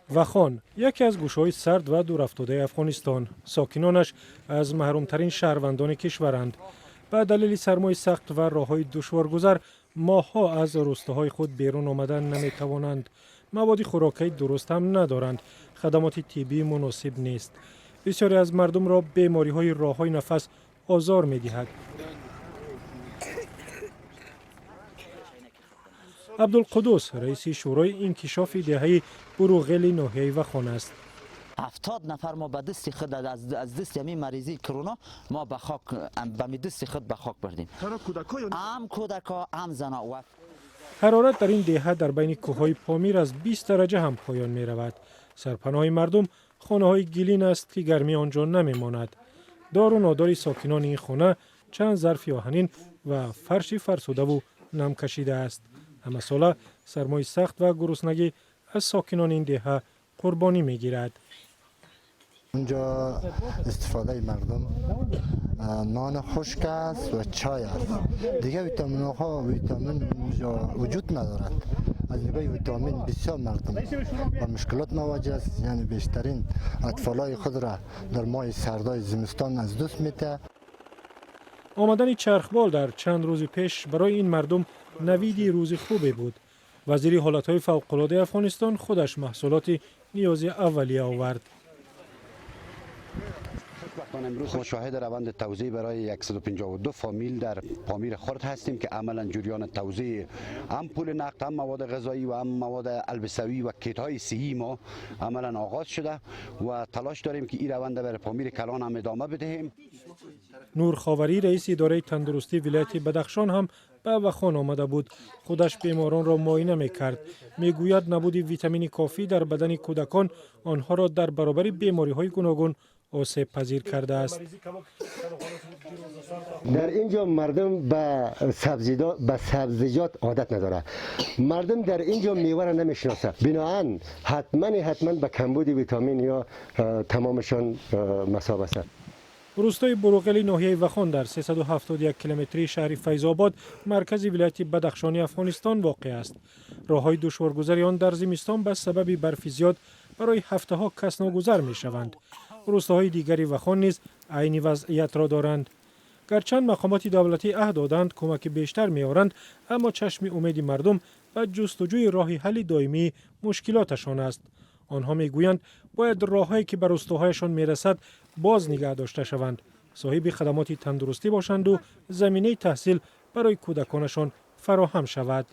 Вахон яке аз гӯшаҳои сард ва дурафтодаи Афғонистон. Сокинонаш аз маҳрумтарин шаҳрвандони кишваранд. Ба далели сармои сахт ва роҳҳои душворгузар моҳҳо аз рӯстоҳои худ берун омадан наметавонанд. Маводи хӯрокаи дуруст ҳам надоранд, хадамоти тиббӣ муносиб нест. Бисёре аз мардумро бемориҳои роҳҳои нафас озор медиҳад. Абдулқуддус раиси шӯрои инкишофи деҳаи Буруғели ноҳияи Вахон аст. 70 нафар мо ба дасти худ аз дасти ҳамин маризии корона мо ба хок ба дасти худ ба хок бурдем. Ҳам кӯдакҳо, ҳам занҳо. Ҳарорат дар ин деҳа дар байни кӯҳҳои Помир аз 20 дараҷа ҳам поён меравад. Сарпаноҳи мардум хонаҳои гилин аст, ки гармӣ он ҷо намемонад. Дору нодори сокинони ин хона чанд зарфи оҳанин ва фарши фарсудаву намкашида аст. Ҳамасола сармои сахт ва гуруснагӣ аз сокинони ин деҳа қурбонӣ мегирад. اونجا استفاده مردم نان خشک است و چای است. دیگه ویتامین ها، ویتامین اونجا وجود ندارد. از نگاه ویتامین بسیار مردم با مشکلات مواجه است. یعنی بیشترین اطفالای خود را در ماه سردای زمستان از دست میده. Омадани чархбол дар чанд рӯзи пеш барои ин мардум навиди рӯзи хубе буд. Вазири ҳолатҳои фавқулодаи Афғонистон худаш маҳсулоти ниёзи аввалия овард. خوشبختانه امروز ما شاهد روند توزیع برای 152 فامیل در پامیر خرد هستیم که عملا جریان توزیع هم پول نقد، هم مواد غذایی و هم مواد البسوی و کیت های صحی ما عملا آغاز شده و تلاش داریم که این روند برای پامیر کلان هم ادامه بدهیم. Нурховарӣ, раиси идораи тандурустии вилояти Бадахшон, ҳам ба Вахон омада буд. Худаш беморонро муоина мекард. Мегӯяд, набуди витамини кофӣ дар бадани кӯдакон онҳоро дар баробари бемориҳои гуногун осебпазир кардааст. Дар инҷо мардум ба сабзиҷот одат надорад. Мардум дар инҷо меваро намешиносад. Биноан ҳатман ҳатман ба камбуди витамин ё тамомашон мусоб аст. Рӯстои Буруғели ноҳияи Вахон дар 371 километрии шаҳри Файзобод, маркази вилояти Бадахшони Афғонистон, воқеъ аст. Роҳҳои душворгузари он дар зимистон ба сабаби барфи зиёд барои ҳафтаҳо касногузар мешаванд. Рӯстоҳои дигари Вахон низ айни вазъиятро доранд. Гарчанд мақомоти давлатӣ аҳд доданд, кӯмаки бештар меоранд, аммо чашми умеди мардум ба ҷустуҷӯи роҳи ҳалли доимии мушкилоташон аст. Онҳо мегӯянд, бояд роҳҳое, ки ба рӯстоҳояшон мерасад, боз нигаҳ дошта шаванд, соҳиби хадамоти тандурустӣ бошанду заминаи таҳсил барои кӯдаконашон фароҳам шавад.